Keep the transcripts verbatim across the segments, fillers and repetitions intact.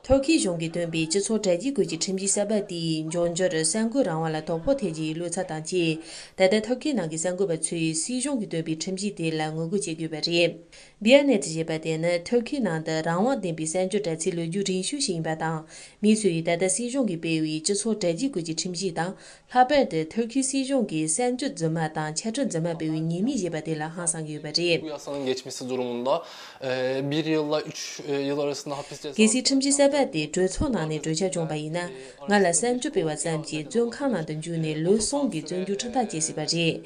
ཐུར་ཁེ་གཞུང་གིས་བཏོན་པའི་སྤྱི་ཚོགས་དྲ་རྒྱའི་བཀོད་ཀྱི་ཁྲིམས་གཞི་གསར་པ་དེས་འབྱུང་འགྱུར་གསར་འགོད་རང་དབང་ལ་དོ་ཕོག་ཐེབས་རྒྱུའི་བློ་འཚབ་དང་བཅས། ད་ལྟ་ཐུར་ཁེ་ནང་གི་གསར་འགོད་པ་ཚོས་སྲིད་གཞུང་གིས་བཏོན་པའི་ཁྲིམས་གཞི་དེ་ལ་ངོ་རྒོལ་བྱེད་དགོས་པ་རེད། Diyanet ཞེས་པ་དེ་ནི་ཐུར་ཁེ་ནང་དུ་རང་དབང་ལྡན་པའི་གསར་འགྱུར་དྲ་ཚིགས་ལོ་རྒྱུས་རིང་ཤོས་ཤིག་ཡིན་པ་དང་། མི་ཚོས་ད་ལྟ་སྲིད་གཞུང་གིས་སྤེལ་བའི་སྤྱི་ཚོགས་དྲ་རྒྱའི་བཀོད་ཀྱི་ཁྲིམས་གཞི་དང་། ལྷག་པར་དུ་ཐུར་ཁེ་སྲིད་གཞུང་གིས་གསར་འགྱུར་རྫུན་མ་དང་འཆད་ཁྲིད་རྫུན་མ་སྤེལ་བའི་ཉེས་མིང་ཞེས་པ་དེ་ལ་ཧང་སངས་ཀྱི་ཡོད་པ་རེད། Bu yasanın geçmesi durumunda, e, bir yılla üç, e, yıl arasında hapis cezası. གལ་སྲིད་ཁྲིམས་གཞི་གསར་པ་དེ་གྲོས་ཚོགས་ནང་ནས་གྲོས་འཆར་བྱུང་པ་ཡིན་ན། ང་ལ་གསར་འགྱུར་སྤེལ་བ་ཙམ་གྱིས་བཙོན་ཁང་ནང་དུ་འཇུག་ནས་ལོ་གསུམ་གྱི་བཙོན་འཇུག་ཁྲིམས་ཐག་བཅད་སྲིད་པ་རེད།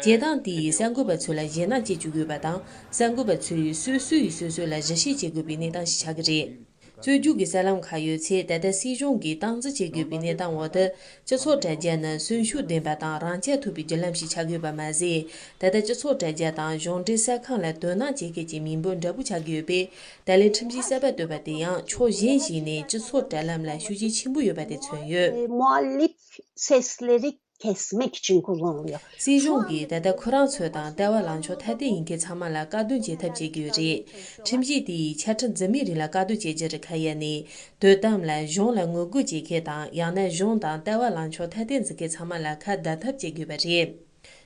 བྱེད་སྟངས་དེས་གསར་འགོད་པ་ཚོ་ལ་ཞེད་སྣང་སྐྱེ་བཅུག་དགོས་པ་དང་། གསར་འགོད་པ་ཚོས་སོ་སོས་སོ་སོ་ལ་གཞི་བྱེད་བྱེད་དགོས་པའི་གནས་སྟངས་ཤིག་ཆགས་ཀྱི་རེད། རྩོད་རྒྱུགས་ཀྱི་གསར་ལམ་ཁག་ཡོད་ཚེ། ད་ལྟ་སྲིད་གཞུང་གིས་སྟངས་འཛིན་བྱེད་དགོས་པའི་གནས་སྟངས་འོག་ཏུ། སྤྱི་ཚོགས་དྲ་རྒྱ་ནི་གསོན་ཤུགས་ལྡན་པ་དང་རང་རྐྱ་ཐུབ་པའི་བརྒྱུད་ལམ་ཞིག་ཆགས་ཡོད་པ་མ་ཟད། ད་ལྟ་སྤྱི་ཚོགས་དྲ་རྒྱ་དང་གཞུང་འབྲེལ་གསར་ཁང་ལ་དོ་སྣང་བྱེད་མཁན་གྱི་མི་འབོར་འདྲ་པོ་ཆགས་ཀྱི་ཡོད་པས། ད་ལན་ཁྲིམས་གཞི་གསར་པ་བཏོན་པ་དེ་ཡང་ཕྱོགས་གཞན་ཞིག་ནས་སྤྱི་ཚོགས་དྲ་ལམ་ལ་ཤུགས་རྐྱེན་ཆེན་པོ་ཡོད་པ་དེ་མཚོན་ཡོད། E, muhalif sesleri kesmek için kullanılıyor. སྲིད་གཞུང་གིས་ད་ལྟ་ཁོ་རང་ཚོ་དང་ལྟ་བ་ལངས་ཕྱོགས་ཐ་དད་ཡིན་མཁན་ཚང་མ་ལ་དཀའ་སྡུག་བྱེད་ཐབས་བྱེད་ཀྱི་ཡོད་རེད། ཁྲིམས་གཞི་དེས་འཆད་ཁྲིད་འཛིན་མའི་རིགས་ལ་དཀའ་སྡུག་བྱེད་རྒྱུ་རེད། ཁ་ཡ་ནས་དོ་དམ་ལ་གཞུང་ལ་ངོ་རྒོལ་བྱེད་མཁན་དང་། ཡང་ན་གཞུང་དང་ལྟ་བ་ལངས་ཕྱོགས་ཐ་དད་འཛིན་མཁན་ཚང་མ་ལ་ཁ་བརྡ་ཐབས་བྱེད་དགོས་པ་རེད།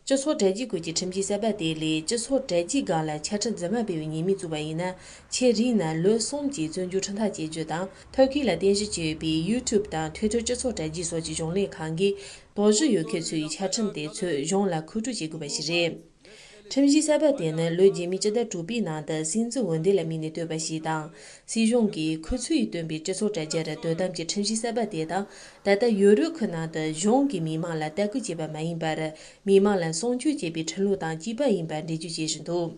སྤྱི་ཚོགས་དྲ་རྒྱའི་བཀོད་ཀྱི་ཁྲིམས་གཞི་གསར་པ་དེ་ལས། སྤྱི་ཚོགས་དྲ་རྒྱའི་སྒང་ལ་འཆད་ཁྲིད་རྫུན་མ་སྤེལ་བའི་ཉེས་མིང་བཙུགས་པ་ཡིན་ན། ཆེས་རིང་ན་ལོ་གསུམ་གྱི་བཙོན་འཇུག་ཁྲིམས་ཐག་བཅད་རྒྱུ་དང་། ཐུར་ཁེ་ལ་རྟེན་གཞི་བྱས་ཡོད་པའི་YouTube་དང་Twitter་སྤྱི་ཚོགས་དྲ་རྒྱ་སོགས་ཀྱི་གཞུང་ལས་ཁང་གིས། དོགས་གཞི་ཡོད་མཁན་ཚོའི་འཆད་ཁྲིད་དེ་ཚོ་གཞུང་ལ་མཁོ་སྤྲོད་བྱེད་དགོས་པ་ཞིག་རེད། ཁྲིམས་གཞི་གསར་པ་དེ་ནི་ལོ་རྗེས་མའི་ཕྱི་ཟླ་དྲུག་པའི་ནང་དུ་སྲིད་འཛིན་འོས་འདེམས་ལ་དམིགས་ནས་བཏོན་པ་ཞིག་དང་། སྲིད་གཞུང་གིས་ཁོ་ཚོས་བཏོན་པའི་སྤྱི་ཚོགས་དྲ་རྒྱར་དོ་དམ་གྱི་ཁྲིམས་གཞི་གསར་པ་དེ་དང་། ད་ལྟ་ཡུ་རོབ་ཁུལ་ནང་དུ་གཞུང་གིས་མི་མང་ལ་ལྟ་སྐུལ་བྱེད་པ་མ་ཡིན་པར། མི་མང་ལ་སྲུང་སྐྱོབ་བྱེད་པའི་ཁྲིམས་ལུགས་དང་གཅིག་པ་ཡིན་པར་འགྲེལ་བརྗོད་བྱེད་བཞིན་འདུག།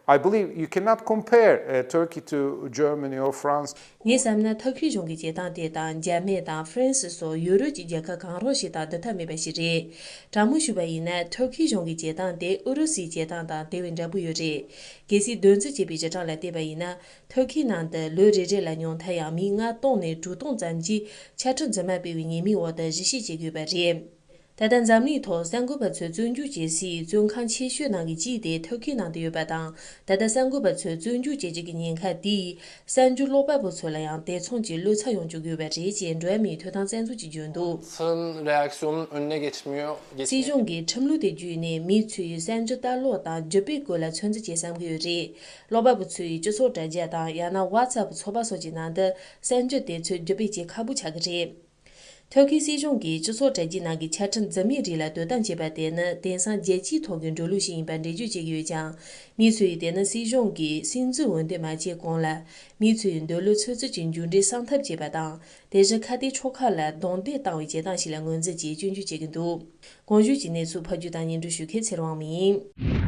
I believe you cannot compare, uh, Turkey to Germany or France. ངས་བསམ་ན་ཐུར་ཁེ་གཞུང་གི་བྱེད་སྟངས་དེ་དང་འཇར་མན་དང་ཧྥ་རན་སི་སོགས་ཡུ་རོབ་ཀྱི་རྒྱལ་ཁབ་གང་རུང་ཞིག་དང་བསྡུར་ཐབས་མེད་པ་ཞིག་རེད། དྲང་མོ་ཞུས་པ་ཡིན་ན། ཐུར་ཁེ་གཞུང་གི་བྱེད་སྟངས་དེ་ཨུ་རུ་སུའི་བྱེད་སྟངས་དང་དེ་བས་འདྲ་པོ་ཡོད་རེད། གལ་སྲིད་དོན་ཚན་བཅས་པའི་སྤྱི་གྲངས་ལ་བལྟས་པ་ཡིན་ན། ཐུར་ཁེ་ནང་དུ་ལོ་རེ་རེ་ལ་ཉུང་མཐར་ཡང་མི་ལྔ་སྟོང་ནས་དྲུག་སྟོང་ཙམ་གྱིས་འཆད་ཁྲིད་རྫུན་མ་སྤེལ་བའི་ཉེས་མིང་འོག་ཏུ་གཞི་བྱེད་བྱེད་དགོས་པ་རེད། ད་ལྟ་འཛམ་གླིང་ཐོག་གསར་འགོད་པ་ཚོས་བཙོན་འཇུག་བྱེད་སའི་བཙོན་ཁང་ཆེ་ཤོས་ནང་གི་གཅིག་དེ་ཐུར་ཁེ་ནང་དུ་ཡོད་པ་དང་། ད་ལྟ་གསར་འགོད་པ་ཚོས་བཙོན་འཇུག་བྱེད་རྒྱུ་གི་ཉེན་ཁ་དེས། གསར་འགྱུར་ཀློག་པ་པོ་ཚོ་ལ་ཡང་དེ་མཚུངས་ཀྱི་བློ་འཚབ་ཡོང་བཅུག་ཡོད་པ་རེད་ཅེས་འགྲོ་བ་མིའི་ཐོབ་ཐང་བཙན་འཛུལ་གྱིས་བརྗོད་འདུག། Sırın reaksiyonun önüne geçmiyor. སྲིད་གཞུང་གིས་ཁྲིམས་ལུགས་དེ་བརྒྱུད་ནས་མི་ཚོས་གསར་འགྱུར་ལྟ་ཀློག་དང་བརྒྱུད་སྤེལ་སྐོར་ལ་ཚོད་འཛིན་བྱེད་བསམ་གྱི་ཡོད་རེད། ཀློག་པ་པོ་ཚོས་སྤྱི་ཚོགས་དྲ་རྒྱ་དང་། ཡང་ན་WhatsApp་ཚོགས་པ་སོགས་ཀྱི་ནང་དུ་གསར་འགྱུར་དེ་ཚོ་བརྒྱུད་སྤེལ་བྱེད་ཁག་པོ་ཆགས་ཀྱི་རེད། ཐུར་ཁེའི་སྲིད་གཞུང་གིས་སྤྱི་ཚོགས་དྲ་རྒྱའི་ནང་གི་འཆད་ཁྲིད་འཛིན་མའི་རིགས་ལ་དོ་དམ་བྱེད་པ་དེ་ནི་དེང་སང་རྒྱལ་སྤྱིའི་ཐོག་གི་འགྲོ་ལུགས་ཤིག་ཡིན་པར་འགྲེལ་བརྗོད་བྱེད་ཀྱི་ཡོད་ཀྱང་། མི་ཚོས་དེ་ནི་སྲིད་གཞུང་གིས་སྲིད་འཛིན་འོས་འདེམས་མ་བྱས་གོང་ལ། མི་ཚོའི་འདོད་བློ་ཚོད་རྩིས་ཀྱི་མཇུག་འབྲས་སྲུང་ཐབས་བྱེད་པ་དང་། དེ་བཞིན་ཁ་གཏད་ཕྱོགས་ཁག་ལ་རྡུང་རྡེག་བཏང་བའི་བྱེད་སྟངས་ཤིག་ལ་ངོས་འཛིན་གྱིས་སྐྱོན་བརྗོད་བྱེད་ཀྱི་འདུག། གོང་ཞུས་ཀྱི་གནས་ཚུལ་ཕབ་སྒྱུར་དང་སྙན་སྒྲོན་ཞུ་མཁན་ཚེ་རིང་དབང་མོ་ཡིན།